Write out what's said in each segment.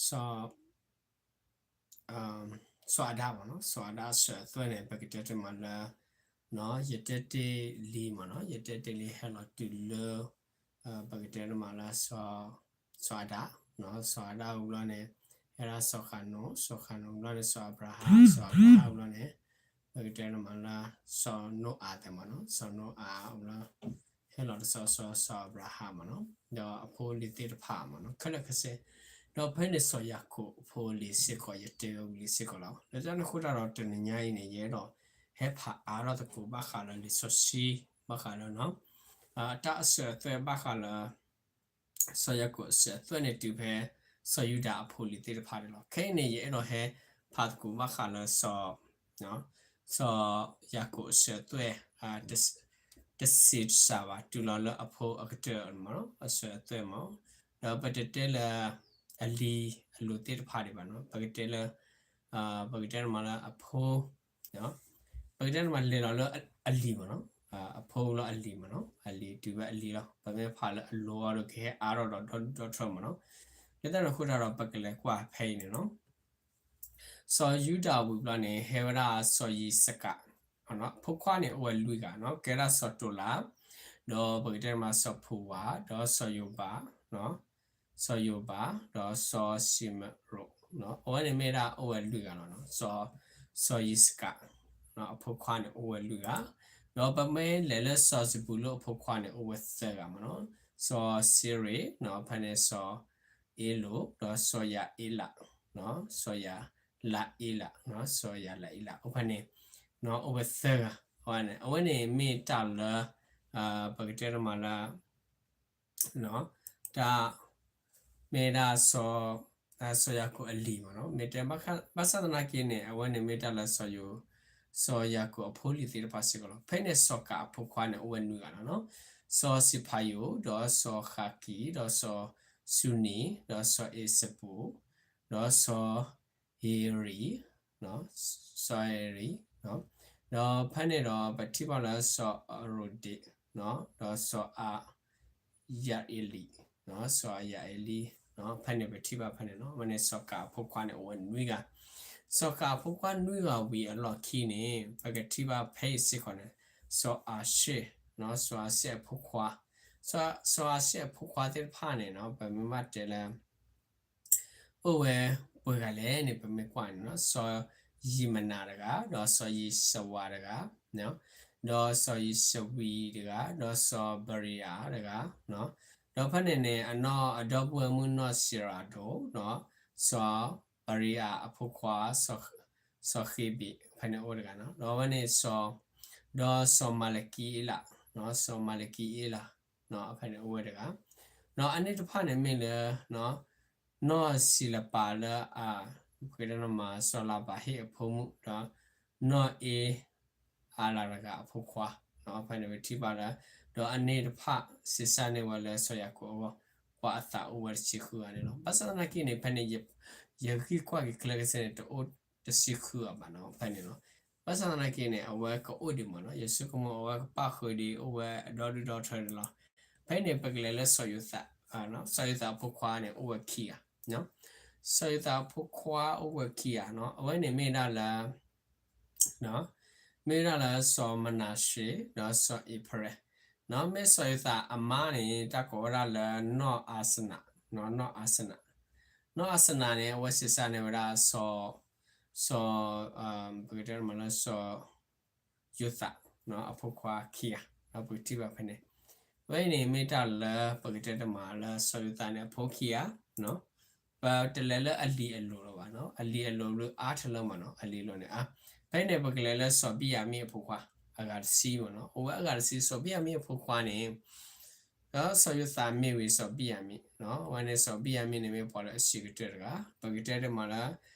စီၤ စီၤအၤဒၣ်မ့ၢ်နီၤ, စီၤအၤဒၣ်အစၢၤအသွဲၣ်န့ၣ် ပကတဲတမးလၢ ယတဲတ့ၢ်လံမ့ၢ်နီၤ, ယတဲတ့ၢ်လံဟဲလီၤတုၤလၢ ပကတဲတမးလၢ စီၤအၤဒၣ်, စီၤအၤဒၣ်ဝံၤဘျီန့ၣ် ဟဲဒၣ်စီၤဃနိၣ်, စီၤဃနိၣ်ဘျီန့ၣ် စီၤအၤဘြၤဟၣ်, စီၤအၤဘြၤဟၣ်ဘျီန့ၣ် ပကတဲတမးလၢ စီၤနိအၤသ့မ့ၢ်နီၤ, စီၤနိအၤဘျီ ဟဲလီၤတစီၤစီၤ စီၤအၤဘြၤဟၣ်မ့ၢ်နီၤ, ဒီးအဖိအလံၤသ့ၣ်တဖၣ်မ့ၢ်နီၤ, ခဲလၢာ်ခဲဆ့, ဒီးဖဲန့ၣ်စီၤယၤကိာ်အဖိအလံၤစ့ၢ်ကီး ယတဲဝဲဝံၤလံစ့ၢ်ကီးလီၤ. လၢတၢ်န့ၣ်အဃိတၢ်ဒီးတနံၤညါအံၤန့ၣ် ယအဲၣ်ဒိးဟဲဖးအါထီၣ်သကိးဘၣ်ဃးလၢလံာ်စီဆှံ ဘၣ်ဃးလၢ တၢ်အစၢၤအသွဲၣ်ဘၣ်ဃးလၢ စီၤယၤကိာ်အစၢၤအသွဲၣ်န့ၣ်တုၤဖဲ စီၤယူဒၤအဖိအလံၤသ့ၣ်တဖၣ်န့ၣ်လီၤ. ခဲအံၤန့ၣ် ယအဲၣ်ဒိးဟဲဖးသကိးဘၣ်ဃးလၢစီၤ စီၤယၤကိာ်အစၢၤအသွဲၣ် တစံးတစှၤဘၣ် တုၤလီၤလၢအဖိအကတၢၢ်မ့ၢ်နီၤ, အစၢၤအသွဲၣ်မ့ၢ်, ဒီးပတတဲလၢ အလံၤအလိၤသ့ၣ်တဖၣ်ဒံးဘၣ်နီၤ, ပကတဲလၢ ပကတဲတမးလၢအဖိ ပကတဲတမးလဲၤလီၤလၢအလံၤမ့ၢ်နီၤ, အဖိလၢအလံၤမ့ၢ်နီၤ, အလံၤတုၤဝဲအလံၤလီၤ. ပမ့ၢ်ဖးလၢအလိၤအီၤဒီးကဟဲအါထီၣ်ဒီးဒီထၢမ့ၢ်နီၤ. လၢတၢ်န့ၣ်အဃိတၢ်ဒီးပကလဲၤကွၢ်ဖဲအံၤန့ၣ်နီၤ. စီၤယူဒၤဝံၤဘျီန့ၣ် ဟဲဝဲဒၣ်စီၤယံးစကး, အဖိခွါန့ၣ်အိၣ်ဝဲလွံၢ်ဂၤနီၤ, ကဲဒၣ်စီၤတိၤလး, ဒီးပကတဲတမးစီၤဖူဝါ, ဒီးစီၤယိၤဘး စီၤယိၤဘး, ဒီးစီၤၡံမရိး, အဝဲန့ၣ်မ့ၢ်ဒၣ်အိၣ်ဝဲလွံၢ်ဂၤလီၤနီၤ. စီၤ စီၤယံးစကး အဖိခွါန့ၣ်အိၣ်ဝဲလွံၢ်ဂၤ, ဒီးပမ့ၢ်လဲၤလၢစီၤစဘူလိၣ်အဖိခွါန့ၣ် အိၣ်ဝဲသၢဂၤမ့ၢ်နီၤ. စီၤစ့ရ့း, ဖဲန့ၣ်စီၤအ့လိာ်, ဒီးစီၤယၤအ့လး, စီၤယၤလးအ့လး, စီၤယၤလးအ့လး အိၣ်ဖဲန့ၣ် အိၣ်ဝဲသၢဂၤ, အဝဲန့ၣ်မ့ၢ်တၢ်လၢ ပကတဲတမးလၢ တၢ် မ့ၢ်ဒၣ်စီၤ စီၤယၤကိာ်အလံၤမ့ၢ်နီၤ, မ့ၢ်တဲ ဘၣ်ဆၣ်သနာ်က့န့ၣ် အဝဲန့ၣ်မ့ၢ်တၢ်လၢစီၤယိၤ စီၤယၤကိာ်အဖိလံၤသ့ၣ်တဖၣ်စ့ၢ်ကီးလီၤ. ဖဲန့ၣ်စီၤကးအဖိခွါန့ၣ် အိၣ်ဝဲနွံဂၤလီၤနီၤ. စီၤစံးဖၤယိာ်, ဒီးစီၤဃးကံ, ဒီးစီၤစူနံ, ဒီးစီၤအ့ၤစပူၤ, ဒီးစီၤ အ့ရံၤ, စီၤအ့ရံၤ, ဒီးဖဲန့ၣ်ဒီးပထံၣ်ဘၣ်လၢစီၤအရိၤဒ့း, ဒီးစီၤအယၤအ့လံ, စီၤအယၤအ့လံ, ဖဲန့ၣ်ပထံၣ်ဘၣ်ဖဲန့ၣ်နီၤ, ဖဲန့ၣ်စီၤကးအဖိခွါန့ၣ် အိၣ်ဝဲနွံဂၤ, စီၤကးအဖိခွါနွံဂၤဝံၤအလီၢ်ခံန့ၣ် ပကထံၣ်ဘၣ်ဖဲအံၤစ့ၢ်ကီးန့ၣ် စီၤအၤၡ့ၣ်, စီၤအၤၡ့ၣ်အဖိခွါ, စီၤအၤၡ့ၣ်အဖိခွါသ့ၣ်တဖၣ်န့ၣ်နီၤ ပမ့ၢ်ဘၣ်တဲလၢ အိၣ်ဝဲပှဲၤဂၤလဲၣ်န့ၣ် ပမ့ၢ်ကွၢ်န့ၣ်နီၤ, စီၤယံးမနၤတဂၤ, ဒီးစီၤယံးစဝါတဂၤ, ဒီးစီၤယံးစဝံတဂၤ, ဒီးစီၤဘရံယၤတဂၤ, ဒီးဖဲန့ၣ်န့ၣ် အနီၢ်အဒီပုၢ်ဝဲၢ်မုၣ်နီၢ်စံရၤဒိၣ်, စီၤဘရံယၤအဖိခွါ စီၤဃ့ဘ့း ဖဲန့ၣ်အိၣ်တဂၤနီၤ, ဒီးအဝဲန့ၣ်စီၤ, ဒီးစီၤမၤလကံအ့လး, စီၤမၤလကံအ့လး ဖဲန့ၣ်အိၣ်ဝဲတဂၤ, ဒီးအန့ၣ်တဖၣ်န့ၣ်မ့ၢ်လၢ နီၢ်စံလပၤလၢအ, ပကတဲတမး စီၤလၤဘၤဟ့ၣ်အဖိမုၣ်, ဒီးနီၢ်အ့အလးတဂၤအဖိခွါ, ဖဲန့ၣ်ပထံၣ်ဘၣ်လၢ, ဒီးအန့ၣ်တဖၣ် စံးစၢ်န့ၢ်ဝဲလၢစီၤယၤကိာ်အဂီၢ်, ပှၤအသးအိၣ်ဝဲတဆံဃုဂၤန့ၣ်လီၤ. ဘၣ်ဆၣ်သနာ်က့န့ၣ် ဖဲန့ၣ် ယဂံၢ်ကွၢ်က့ၤခဲလၢာ်ခဲဆ့န့ၣ် တအိၣ်တဆံဃုဂၤဘၣ်နီၤ ဖဲန့ၣ်လီၤ. ဘၣ်ဆၣ်သနာ်က့န့ၣ် အဝဲကအိၣ်ဒံးမ့ၢ်နီၤ, ယဆိကမိၣ်အဝဲကပၣ်ဃုာ်ဒံး အိၣ်ဝဲအဒီဒုၣ်ဒီထၢန့ၣ်လီၤ. ဖဲန့ၣ် ပကလဲၤလၢစီၤယိၤသး, စီၤယိၤသးအဖိခွါန့ၣ် အိၣ်ဝဲခံဂၤ, စီၤယိၤသးအဖိခွါအိၣ်ဝဲခံဂၤနီၤ, အဝဲန့ၣ်မ့ၢ်ဒၣ်လၢ မ့ၢ်ဝဲဒၣ်လၢစီၤမနၤၡ့ ဒီးစီၤအ့ဖရဲၣ်, မ့ၢ်စီၤယိၤသးအမါန့ၣ် တၢ်ကိးဝဲဒၣ်လၢနီၢ်အၤစနး, နီၢ်အၤစနး, နီၢ်အၤစနးန့ၣ် အဝဲစံးစၢ်န့ၢ်ဝဲဒၣ်စီၤ, စီၤ, ပကတဲမးလၢစီၤယိၤသး အဖိခွါခံဂၤ, ပကထံၣ်ဘၣ်ဖဲန့ၣ်, အဝဲအံၤန့ၣ်မ့ၢ်တၢ်လၢပကတဲတမးလၢစီၤယိၤသးန့ၣ် အဖိခံဂၤ ပတလဲၤလၢအလံၤအလိၤလၢၤဘၣ်နီၤ, အလံၤအလိၤဘျုးအါထီၣ်လၢမးနီၤ, အလံၤအလိၤန့ၣ်အါ, ဖဲန့ၣ်ပကလဲၤလၢစီၤဘံၣ်ယၤမံၣ်အဖိခွါ, အဂၤတဆံမးနီၤ, အိၣ်ဝဲအဂၤတဆံ, စီၤဘံၣ်ယၤမံၣ်အဖိခွါန့ၣ်, ဒီးစီၤယိၤသးမ့ၢ်ဝံၤစီၤဘံၣ်ယၤမံၣ်, အဝဲန့ၣ်စီၤဘံၣ်ယၤမံၣ်န့ၣ် မ့ၢ်ပှၤလၢအစံးကတၢၢ်တဂၤ, ပကတဲတမးလၢ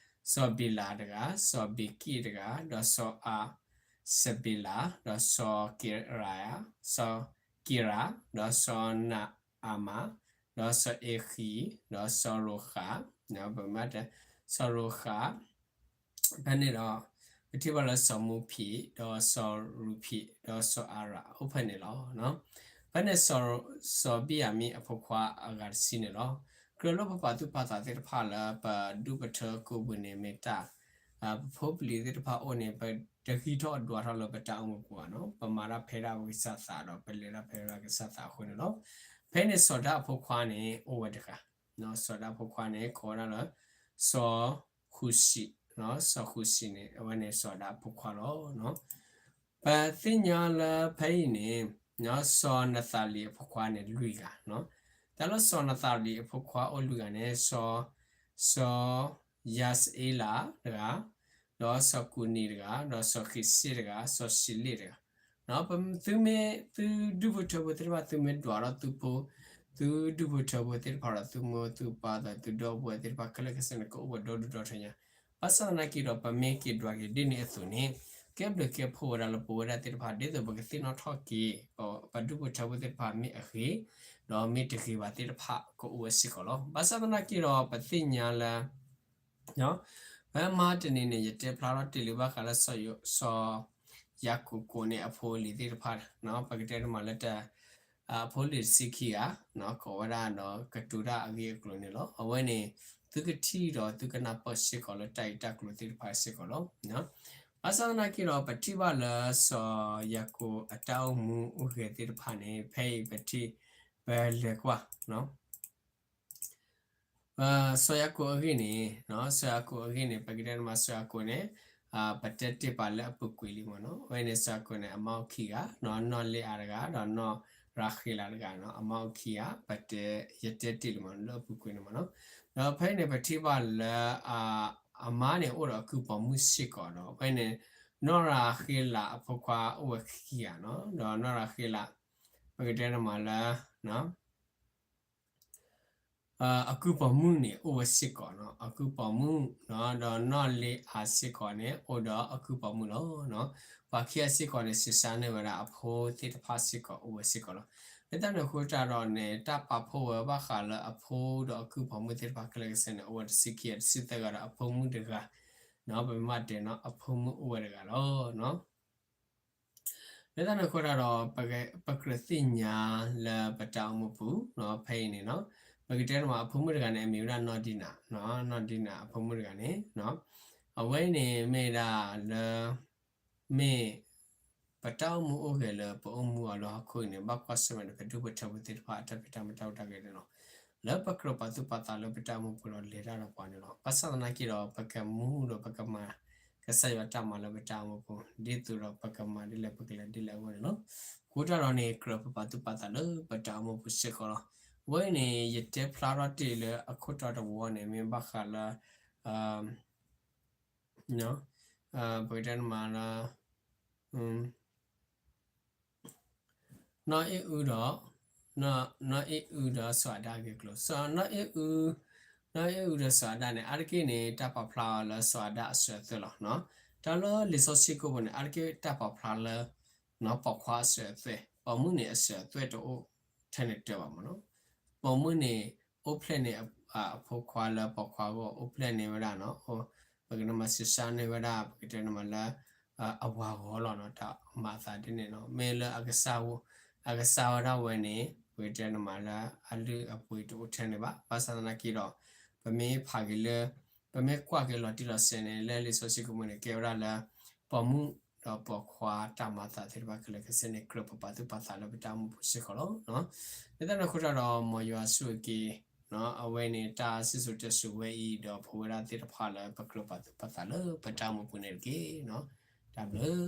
စီၤဘ့လၤတဂၤ, စီၤဘ့ကံၣ်တဂၤ, ဒီးစီၤအၤစဘ့လး, ဒီးစီၤက့ရၤယၤ, စီၤက့ရၤ, ဒီးစီၤနအၤမၤ, ဒီးစီၤအ့ဃံ, ဒီးစီၤရိဃး, ပမ့ၢ်တဲ စီၤရိဃး, ဖဲန့ၣ်ဒီး ပထံၣ်ဘၣ်လၢစီၤမူဖံး, ဒီးစီၤရူဖံး, ဒီးစီၤအၤရး အိၣ်ဖဲန့ၣ်လီၤ. ဖဲန့ၣ် စီၤဘံၣ်ယၤမံၣ်အဖိခွါအဂၤတဆံန့ၣ်လီၤ. ကြၢးလၢပပာ်သူၣ်ပာ်သးသ့ၣ်တဖၣ်လၢပဒူၣ်ပထၢကိးပူၤန့ၣ် မ့ၢ်တၢ် ပဖိပလံၤသ့ၣ်တဖၣ်အိၣ်န့ၣ် ပတဂံၢ်ထီၣ်ဒွးထီၣ်လၢပတၢ်အိၣ်မူပူၤဘၣ်နီၤ, ပမၤတၢ်ဖဲဒၣ်ပကစၢ်သးဒီး ပလဲၤတၢ်ဖဲဒၣ်ကစၢ်သးအဃိန့ၣ်လီၤ. ဖဲန့ၣ်စီၤဒၤအဖိခွါန့ၣ် အိၣ်ဝဲတဂၤ, စီၤဒၤအဖိခွါန့ၣ် ကိးဝဲဒၣ်လၢ စီၤဃုၤစံး, စီၤဃုၤစံးန့ၣ် အဝဲန့ၣ်စီၤဒၤအဖိခွါလီၤ. ပသ့ၣ်ညါလၢဖဲအံၤန့ၣ် စီၤနၤသၤလံအဖိခွါန့ၣ်လွံၢ်ဂၤ, တၢ်လၢစီၤနၤသၤလံအဖိခွါအိၣ်လွံၢ်ဂၤန့ၣ် စီၤ စီၤယၤစအ့လးတဂၤ, ဒီးစီၤကူၤနံၤတဂၤ, ဒီးစီၤဃံးစ့ၣ်တဂၤ, စီၤၡံလ့ၣ်တဂၤ, ပသုမ့ၢ်သုဒူၣ်ဖိထၢဖိသ့ၣ်တဖၣ် သုမ့ၢ်ဒွးထီၣ်သုဖိ သုဒူၣ်ဖိထၢဖိသ့ၣ်တဖၣ်ဒီး သုမိၢ်သုပၢ်ဒီးသုဒီပုၢ်ဝဲၢ်သ့ၣ်တဖၣ်ခဲလၢာ်ခဲဆ့န့ၣ် ကအိၣ်ဝဲဒီဒူၣ်ဒီထၢညါ, ဘၣ်ဆၣ်သနာ်က့ဒီး ပမ့ၢ်က့ၤဒွးက့ၤဒ်န့ၣ်အသိးန့ၣ် ကဲဘျုးကဲဖှိၣ်ဝဲဒၣ်လၢပဝဲဒၣ်သ့ၣ်တဖၣ် ဒ်သိးပကသ့ၣ်နီၣ်ထီၣ်က့ၤ ပဒူၣ်ဖိထၢဖိသ့ၣ်တဖၣ်မ့ၢ်အဂ့ၤ ဒီးမ့ၢ်တဂ့ၤဘၣ်သ့ၣ်တဖၣ်ကအိၣ်ဝဲစ့ၢ်ကီးလီၤ. ဘၣ်ဆၣ်သနာ်က့ဒီး ပသ့ၣ်ညါလၢ ဖဲမဟါတနံၤန့ၣ် ယတဲဖျါထီၣ်တ့ၢ်လံဘၣ်ဃးလၢ စီၤယၤကိာ်ကိးန့ၣ် အဖိအလံၤသ့ၣ်တဖၣ်, ပကတဲတမံၤလၢ အဖိအလံၤတဆံခံဂၤ ကိးဝဲဒၣ်ဒီးကတိၤတၢ်အဂ့ၢ်အကျိၤန့ၣ်လီၤ. အဝဲန့ၣ် သုကထံၣ်ဒီးသုကနၢ်ပၢၢ်စ့ၢ်ကီးလၢတၢ်ဂ့ၢ်တၢ်ကျိၤသ့ၣ်တဖၣ်စ့ၢ်ကီးလီၤ. ဘၣ်ဆၣ်သနာ်က့ဒီး ပထံၣ်ဘၣ်လၢစီၤယၤကိာ်အတၢ်အိၣ်မူအိၣ်ဂဲၤသ့ၣ်တဖၣ်န့ၣ် ဖဲအံၤပထံၣ် ပလဲၤကွၢ် စီၤယၤကိာ်အဂ့ၢ်န့ၣ်, စီၤယၤကိာ်အဂ့ၢ်န့ၣ် ပကတဲတမံၤ စီၤယၤကိာ်န့ၣ် ပတဲတ့ၢ်ပာ်လၢအပူၤကွံာ်လံမ့ၢ်နီၤ. အဝဲန့ၣ်စီၤယၤကိာ်န့ၣ် အမါအိၣ်ခံဂၤ, နီၢ်လ့အၤတဂၤ ဒီးနီၢ်ရၤဃ့လးတဂၤ, အမါအိၣ်ခံဂၤ, ပတဲ ယတဲတ့ၢ်လံမ့ၢ်နီၤ လၢအပူၤကွံာ်န့ၣ်မ့ၢ်နီၤ. ဒီးဖဲအံၤန့ၣ် ပထံၣ်ဘၣ်လၢ အမါန့ၣ်အိၣ်ဒီးအကုၢ်ပိာ်မုၣ်စ့ၢ်ကီးဒီး အဝဲန့ၣ် နီၢ်ရၤဃ့လးအဖိခွါအိၣ်ဝဲခံဂၤနီၤ, ဒီးနီၢ်ရၤဃ့လး ပကတဲတမံၤလၢ အကုၢ်ပိာ်မုၣ်န့ၣ် အိၣ်ဝဲစ့ၢ်ကီးနီၤ, အကုၢ်ပိာ်မုၣ်, ဒီးနီၢ်လ့အၤစ့ၢ်ကီးန့ၣ် အိၣ်ဒီးအကုၢ်ပိာ်မုၣ်လီၤ. ပှၤခံဂၤစ့ၢ်ကီးန့ၣ် ဆံးစၢ်န့ၢ်ဝဲဒၣ်အဖိသ့ၣ်တဖၣ်စ့ၢ်ကီးအိၣ်ဝဲစ့ၢ်ကီးလီၤ. လၢတၢ်န့ၣ်အဃိတၢ်ဒီးန့ၣ် တၢ်ပာ်ဖှိၣ်ဝဲဘၣ်ဃးလၢအဖိဒီးအကုၢ်ပိာ်မုၣ်သ့ၣ်တဖၣ်ခဲလၢာ်ခဲဆ့န့ၣ် အိၣ်ဝဲတဆံခံဂၤတဆံသၢဂၤဒီးအဖိမုၣ်တဂၤ, ပမ့ၢ်တဲနီၤ အဖိမုၣ်အိၣ်ဝဲတဂၤလီၤ. လၢတၢ်န့ၣ်အဃိတၢ်ဒီး ပကြၢးသ့ၣ်ညါလၢပတၢ်အိၣ်မူပူၤ ဖဲအံၤန့ၣ်နီၤ, ပကတဲတမံၤ အဖိမုၣ်တဂၤန့ၣ် အမံၤဝဲဒၣ်နီၢ်ဒံနၤ, နီၢ်ဒံနၤအဖိမုၣ်တဂၤန့ၣ် အဝဲအံၤန့ၣ်မ့ၢ်ဒၣ်လၢ မ့ၢ် ပတၢ်အိၣ်မူအိၣ်ဂဲၤလၢပအိၣ်မူအီၤလၢဟီၣ်ခိၣ်အံၤန့ၣ် ဘၣ်ကွၢ်ဆၢၣ်မဲာ်ဒီးပဒူၣ်ပထၢဖိသ့ၣ်တဖၣ်အတၢ်ဖံးတၢ်မၤတၢ်အိၣ်တၢ်ဂဲၤန့ၣ်လီၤ. လၢပကြၢးပာ်သူၣ်ပာ်သးလၢပတၢ်အိၣ်မူပူၤဒီးလဲၤတၢ်ဒီးပှၤန့ၣ်လီၤ. ဘၣ်ဆၣ်သနာ်က့ဒီး ပကမူဒီးပကမၤ ကစၢ်ယွၤတၢ်မၤလၢပတၢ်အိၣ်မူပူၤ ဒ်သိးဒီးပကမၤဒ်လဲၣ်ပကလဲၤဒ်လဲၣ်အဂီၢ်န့ၣ်လီၤ. အဃိတၢ်ဒီးန့ၣ် ကြၢးပပာ်သူၣ်ပာ်သးလၢပတၢ်အိၣ်မူပူၤစ့ၢ်ကီးလီၤ. အဝဲအံၤန့ၣ် ယတဲဖျါထီၣ်တ့ၢ်လၢအခိၣ်တီတဝီန့ၣ် မ့ၢ်ဘၣ်ဃးလၢ ပကတဲတမံၤလၢ နီၢ်အ့ၣ်အူဒီး နီၢ်အ့ၣ်အူဒီးစီၤအၤဒၣ်အဂ့ၢ်အကျိၤ, စီၤနီၢ်အ့ၣ်အူ, နီၢ်အ့ၣ်အူဒီးစီၤအၤဒၣ်န့ၣ် အါတက့ၢ်န့ၣ် တၢ်ပာ်ဖျါအီၤလၢစီၤအၤဒၣ်အစၢၤအသွဲၣ်လီၤ. တၢ်လၢလံာ်စီဆှံကိးပူၤန့ၣ် အါတက့ၢ်တၢ်ပာ်ဖျါလၢ ပိာ်ခွါအစၢၤအသွဲၣ်, ပိာ်မုၣ်န့ၣ်အစၢၤအသွဲၣ်တအိၣ်ထဲန့ၣ်တၢၢ်ဘၣ်မ့ၢ်နီၤ. ပိာ်မုၣ်န့ၣ် အိၣ်ဖျဲၣ်န့ၢ် အဖိခွါလၢပိာ်ခွါအဂီၢ် အိၣ်ဖျဲၣ်န့ၢ်ဝဲဒၣ်နီၤ, ပကတဲမ့ၢ်ဆံးစၢ်န့ၢ်ဝဲဒၣ် ပကတဲမ့ၢ်လၢ အဝၤဂီၢ်လီၤနီၤ, တၢ်မၤအသးဒ်န့ၣ်နီၤ, မ့ၢ်လၢအကစၢ်, အကစၢ်ဝဲဒၣ်ဝဲန့ၣ် ပကတဲမ့ၢ်လၢအလုၢ်အပှ့ၤတအိၣ်ထဲန့ၣ်ဘၣ်. ဘၣ်ဆၣ်သနာ်က့ဒီး ပမ့ၢ်ဖးက့ၤလၢ ပမ့ၢ်ကွၢ်က့ၤလီၤတံၢ်လီၤဆဲးန့ၣ် လၢလံာ်စီဆှံကိးပူၤန့ၣ် ကဲဝဲဒၣ်လၢ ပိာ်မုၣ်ဒီးပိာ်ခွါတၢ်မၤအသးသ့ၣ်တဖၣ်ခဲလၢာ်ခဲဆ့န့ၣ် ကြၢးပပာ်သူၣ်ပာ်သးလၢပတၢ်အိၣ်မူပူၤစ့ၢ်ကီးလီၤ. လၢတၢ်န့ၣ်အဃိတၢ်ဒီး မ်ယွၤဆိၣ်ဂ့ၤက့ၤ အဝဲန့ၣ် တၢ်စံၣ်စိၤတဲစိၤဝဲအံၤ ဒီးပဝဲဒၣ်သ့ၣ်တဖၣ်လၢပကြၢးပာ်သူၣ်ပာ်သးလၢပတၢ်အိၣ်မူပူၤန့ၣ်တက့ၢ်. တၢ်ဘျုး